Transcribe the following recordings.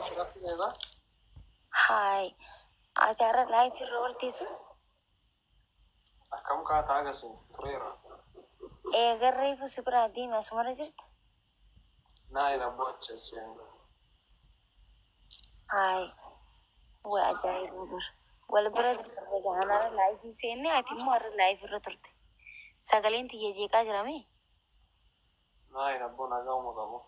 Si raffiseedha. Haay. Ati har'a live irra oolteessa? Akkam kaataa agasin tureera. Eegarreefu si biraa deeme asumarra jirta? Naa hin abboo achi as seenu. Haay. Way ajaa'iba bar. Wal bira turre gaanara live seenne ati immoo har'a live irra turte. Sagaleen tiyya jeeqaa jiramee? Naa hin abboo nagaa qabu.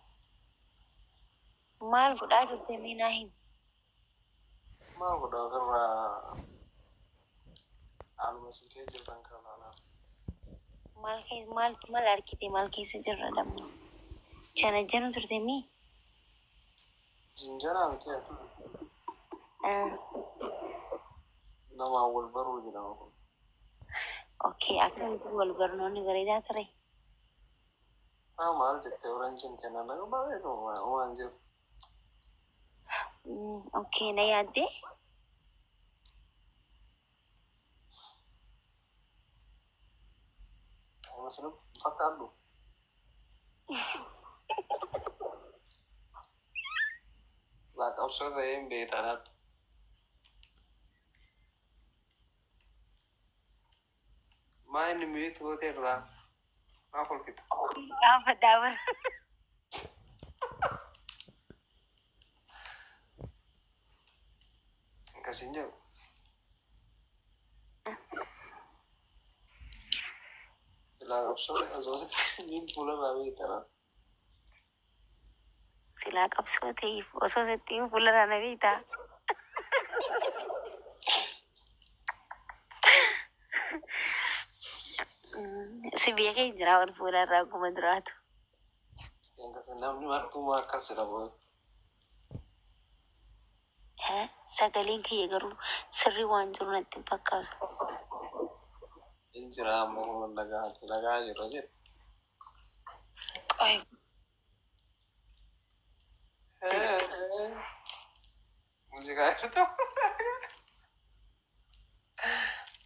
Maal godhaa turte mee naa himi. Maal godhaa ofirraa haaluma isin keessa jirtan kana ilaalaa. Maal maal maal argite maal keessa jirra damma? Janajjanu turte mii? Jinjanaa miti ati. Namaan wal baruu jedhama kun. Okay, akkamitti wal barnoonni bareedaa ture? Haa maal jettee oranjiin kennan naga bareedu waan jiru. Okay, na yaaddee? Amma sinitti fakkaadhu. Laa qabsoo ta'ee hin beekanaatti. Maa inni mute gootee irraa maa kolfita? Gaafadhaa bara. Akkasiin jedhu. Silaa qabsoo osoo sitti niin fuularraa beektanaa. Silaa qabsoo ta'eef osoo sitti hin fuularraa na beektaa? Si beekee jira wal fuularraa akkuma duraatu. Namni martuu maa akkas jedha booda. Sagaleen kiyya garuu sirrii waan jiru natti hin fakkaatu. Hin jira amma kun dhagaa dhagaa jirra jedhe. Qoy. Muuziqaa jirtu.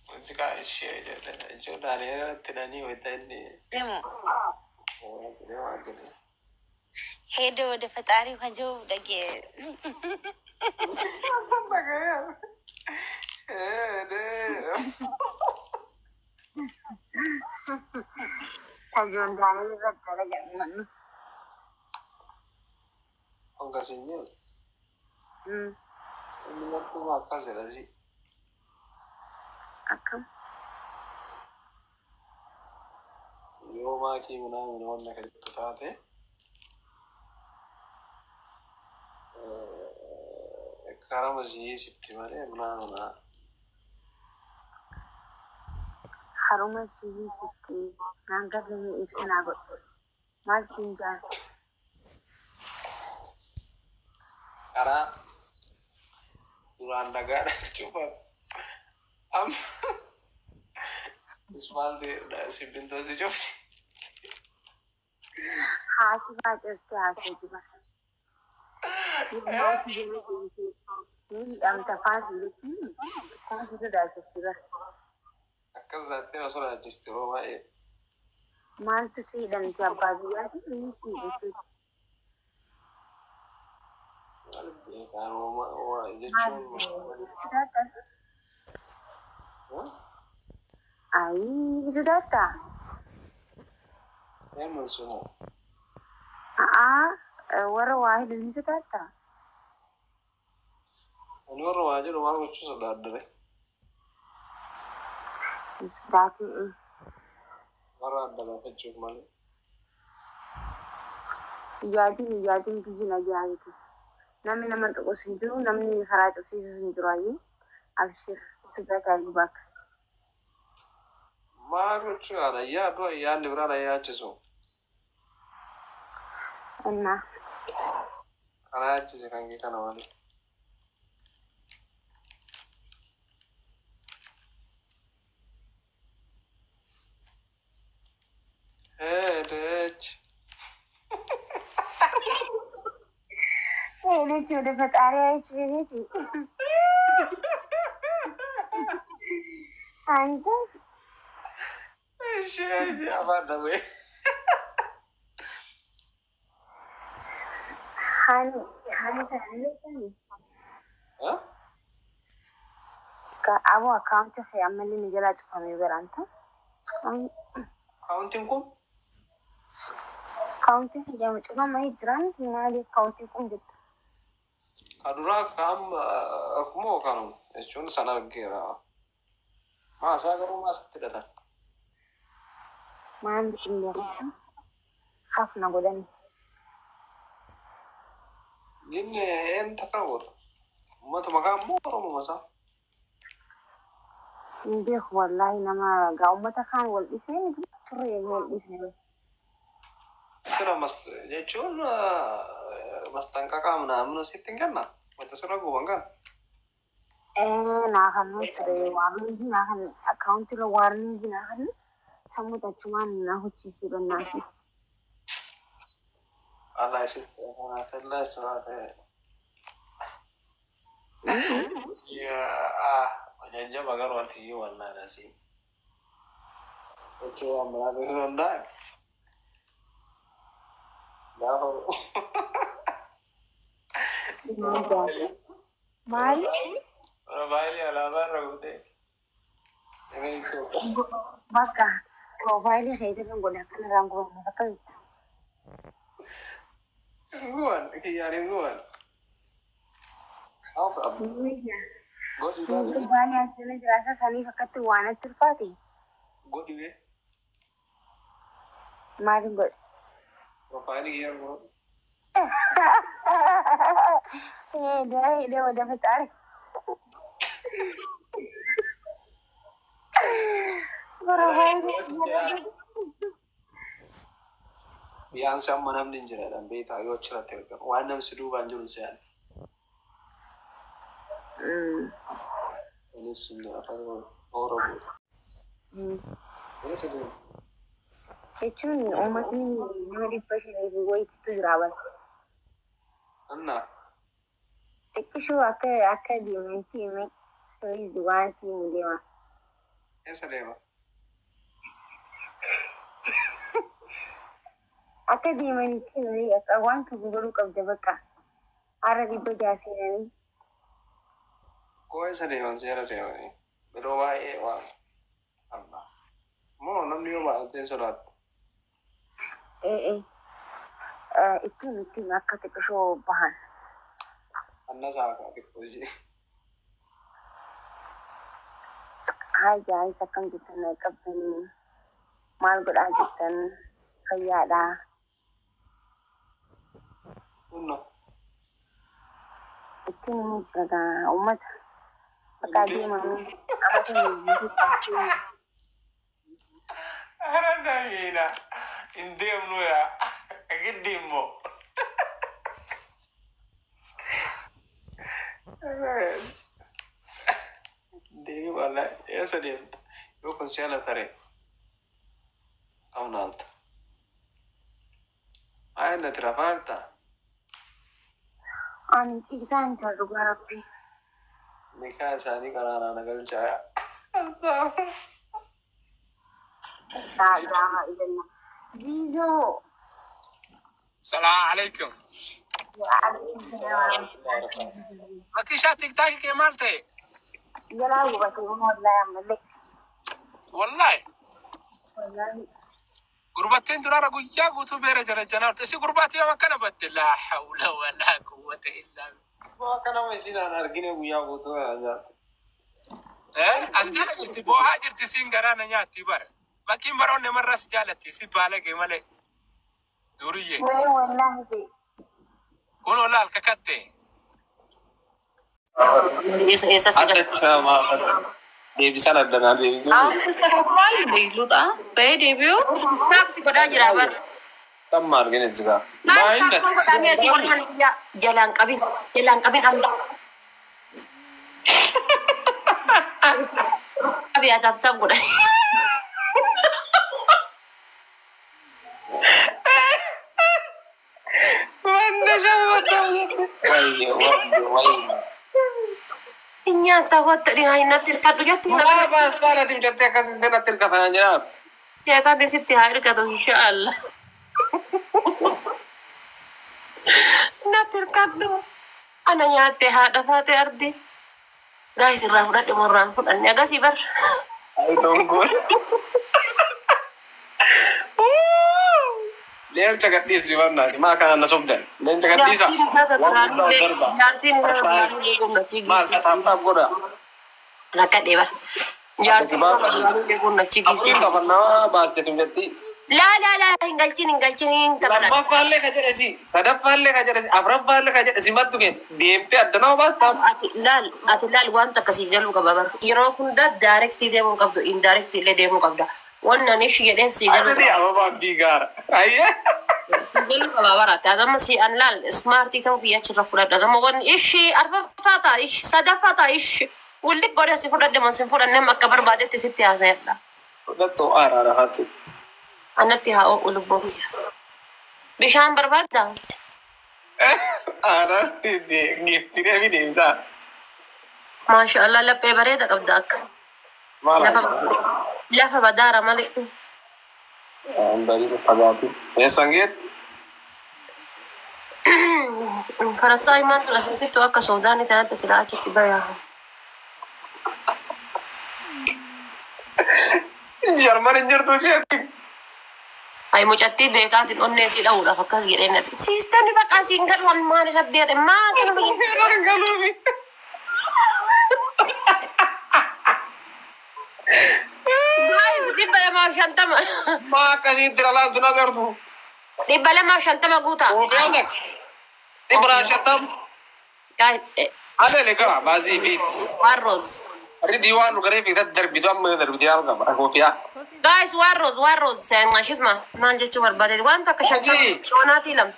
Muuziqaa ishee jedhe ijoolleen irratti hidhanii wayita inni Deemu. waan jedhee waan jedhee. ሄደ ወደ ፈጣሪው ከጀው ደጌ Tajoon irratti jedhamu. Akkasiin jedhu. Inni martuu akkas jedha si. Akkam? Yoo maakii minaamin wanna jettu taate karama si hiisifti malee minaamina. Haruma si hiisifti naan garramee ibsa naa godhu. Maal siin jaan? Karaa duraan dhagaadhaan cufan amma ispaaltii simmintoo si cufsi. Haati baacirtee haasoo bara. Ni hidhamta faasi jechuun kan si sodaachifti bara. Akkas zaattee na sodaachisti yeroo baay'ee. Maaltu si hidhamti abbaa biyyaati inni si hidhate. Maal beekaan jechuun Sodaattaa? Ayii sodaattaa? Eenyuun simoo? A'aa warra waa hidhan ni sodaattaa? Ani warra waa jedhu maal gochuu sodaadare? Hin sodaatin. Warra adda baafachuuf malee. Yaadin yaadin biyyi nagaa miti. Namni nama tuqus hin jiru, namni karaa cufsiisus hin jiru ayyee. Abshir sodaata bakka. Maal gochuu yaada? Yaadu yaadni biraan yaachisu. Innaa. Kana yaachise kan kee kana malee. ሄደች። ሄደች ወደ ፈጣሪያች ቤት። አንተ እሺ afaan dhabee. Hani Kaanii kana ni beektanii? Eh? Aboo akkaawuntii kee ammallee ni jalaa cufamee biraanta. Akkaawuntiin kun Akkaawuntiin si jedhamu cufamee jiraan maali akkaawuntiin kun jettu? Ka duraa kaam moo kan jechuun san argeera. Maasaa garuu maasitti hidhatan. Maal hin beeku. Hafna godhani. Inni een takka goota. Uummata maqaa immoo Oromoo isaa. Hin beeku wallaahi nama gaa uummata kaan wal dhisnee turre wal dhisnee. Sira mas jechuun mastanqaqaa ምናምን sitti hin kenna. Wanta sirra guban kan. Naa kan ture waarniingi naa kan akkaawuntiirra waarniingi naa kan sammuu tachumaan naa hojjiisee bannaafi. Allah isitti kanaafillee siraate. Yaa jajjaba garuu ati iyyuu wallaahi asii. Jechuun waan biraa ta'uu danda'a. Gaafa Maali? Profaayilii alaabaa irra guutee. Inni Itoophiyaa. Bakka piroofaayilii keetirra godhe akkanarraan gubanne bakka bitta. Guban kiyyaan hin guban. Godhi. Baay'ee asirra jiraasa saniif akkatti waan atti ulfaate Godhi bee. Maaliin godhe? Profaayilii kiyyaan guban. ሄደ ወደ ፈጣሪ ፕሮፋይል Biyyaansi amma namni hin jira beektaa yoo achirratti argamu waan namni si duubaan jiru se'an. Innis afaan Oromoo. Eessa deemu? Jechuun uummatni nama 500 fi wayiitu jira bara. Annaa Xiqqishuu akka akka deemanti hime waan simu deema. Eessa deema? Akka deemanitti hime akka waan tokko godhuu qabda bakka. Har'a 600 seenanii. Koo eessa deeman seera deemanii? Yeroo baay'ee waan Allah. Moo namni yoo baay'atee sodaatu. Ee ittiin ittiin akka xiqqishoo bahan. Annasaa kaa xiqqoo ishee. Haa guys, akkam jirtan qabdanii maal godhaa jirtan fayyaadhaa. Kunno. Ittiin ni jira gaa uummata bakka deemanii amata hin Ara damiina hin deemnu yaa giddi immoo. Deemi wallahi eessa deemta? Yoo kun si ala tare kam naalta? Maal nati rafaarta? Ani ciisaan isa dhugaa rabbi. Nikaa isaanii karaanaa na galchaa. Laa ilaaha illallah. Ziizoo. Salaam alaikum. Waalaikum salaam. Makishaa tiktaakii kee maal ta'e? Jalaa gubate wallahi ammallee. Wallahi Wallahi. Gurbattiin duraara guyyaa guutuu beera jala janaartu. Isi gurbaatti yoo akkana batte laa hawla walaa quwwata illaa billah. Akka nama isin argine guyyaa guutuu nyaatu. Eh, as jala jirti boohaa jirti siin garaa na nyaatti bara. Bakkiin baroonni namarraa si jaalatti si baalage malee. Duriyyee. Wee wallahi ta'e. Kun olaal kakatte. Eessa si galcha? Addacha maafata. Deebisaan addanaa deebisuu. Amma sadarkaan deebiluudha. Bahee deebi'uu. Istaaf si godhaa jira bar. Tamma argine jira. Maal istaaf kan godhamee asii godhan biyya jalaan qabin jalaan qabin amma. Qabi ataaf godhan. Wanta shawwata. Wayyo wayyo wayyo. Nyaata wanta dhihaa natti hirkadhu jettu na Maal baastaan ati jettee akkasitti natti hirkatan jedhaa. Seetaan sitti haa hirkatu inshaallah. Natti hirkadhu. Ana nyaatte haadha faate ardi. Gaayis irraa fudhadhe morraan fudhanne agasii bar. Ay, dongol. Leenca gadhiisi barnaati. Maa kana na sobdan. Leenca gadhiisa. Jaartiin isaa Waan guddaa tataraallee darba. jaartiin isaa tataraallee gumnachi Maal giiftii. taaptaap godha. Rakkadhee bar. Jaartiin isaa tataraallee gumnachi giiftii. Afuriin qabannaa baasteetu jetti. Laa laa laa hin galchin hin galchin hin taphatan. Lammaffaallee ka jedhe si, sadaffaallee ka jedhe si, afuraffaallee ka jedhe si mattu keessa deemtee addanaa baastaa. Ati laal ati laal wanta akkasii galuu qaba bar. Yeroo hunda daayirektii deemuu qabdu indaayirektii illee deemuu qabda. Wanni ani ishii jedheef sii galuu Asii qaba. ababaa biigaara. Ayyee. Galuu qaba bara. Taatama si an laal ismaartii ta'uu kiyya achirra fudhadha. Nama wanni ishii arfaffaa ta'a ishii sadaffaa ta'a ishii wulli godhe si fudhadhe moo si fudhanne amma akka barbaadetti sitti haasa'edha. Fudhattu aaraadha haati. Anatti haa oo'u lubbuu kiyya. Bishaan barbaaddaa? Aaraan geeftiree fi deemsaa. Maasha Allah laphee bareeda qabda akka. Maal Lafa lafa badaara malee. Bareeda fagaatu. Eessaan geet? Faransaay maan tura sisittu akka Suudaanii tanatti silaa achitti bayaa. Jarman hin jirtu isheetti. Ay mucattii beekaatiin onnee sii dha'uudhaaf akkas jedhee natti. Siistamni bakka asiin galuun maal irra beekne maal kana biyya. Hin galuufi. Guys 250. Maa akkasitti lalaantu na beertu. 250 guutaa. Oofiyaan takka. 250. Guys Adeele qaba baasii fiitti. waan roos. Ridii waan nu garee fiigdatti darbitu amma darbitu yaal qaba. Ofiyaa. Guys waan roos waan roos shisma maal jechuu barbaade waan takka 50 Hojii. doonaatii lama.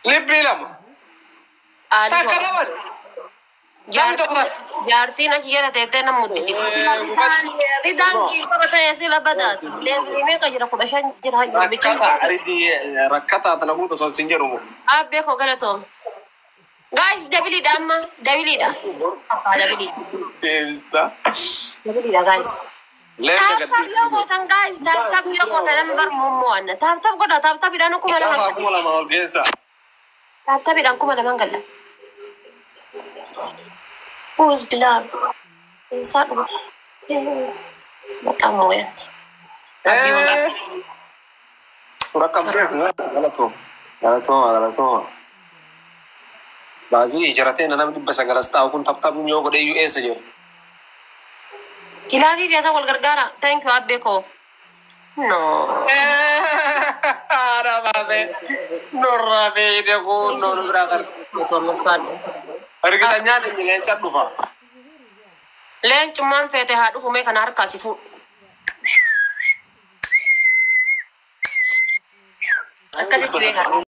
Libbii lama. Takka dhaban. Namni tokko takka. Jaartiin achi jala teettee nama mudditi. Ridaan kiifama ta'e sila badaas. Leemni meeqa jira 15 jira gurbicha. Rakkataa ridii rakkataa tana guutu osoo sin jedhu. Abbee koo galatoom. Guys dabiliidha amma dabiliidha. Dabiliidha. Deebista. Dabiliidha guys. Leenca Taaptaap gadhiisi. yoo gootan guys taaptaap yoo gootan nama bar mommo'anna. Taaptaap godha taaptaapidhaan 2000 Gaafa galla. 2000 ol geessa. Taaptaapidhaan 2000 galla. Who's glove? Eessaa dhufa? Maqaan mooyan. Rakkabdee galatooma. Galatooma galatooma. Baasii ijaarratee nama 900 as taa'u kun taphtaphuun yoo godhe iyyuu eessa jiru? Kilaafii keessa wal gargaara. Thank you abbee koo. No. Haadha baafee nurraa fe'ee kun noonu biraa kan. Tolloffaadhu. Ergitanyaan inni leenca dhufa. Leencummaan feete haa dhufu mee kana harkaa si fuudhu. Akkasitti beekaa.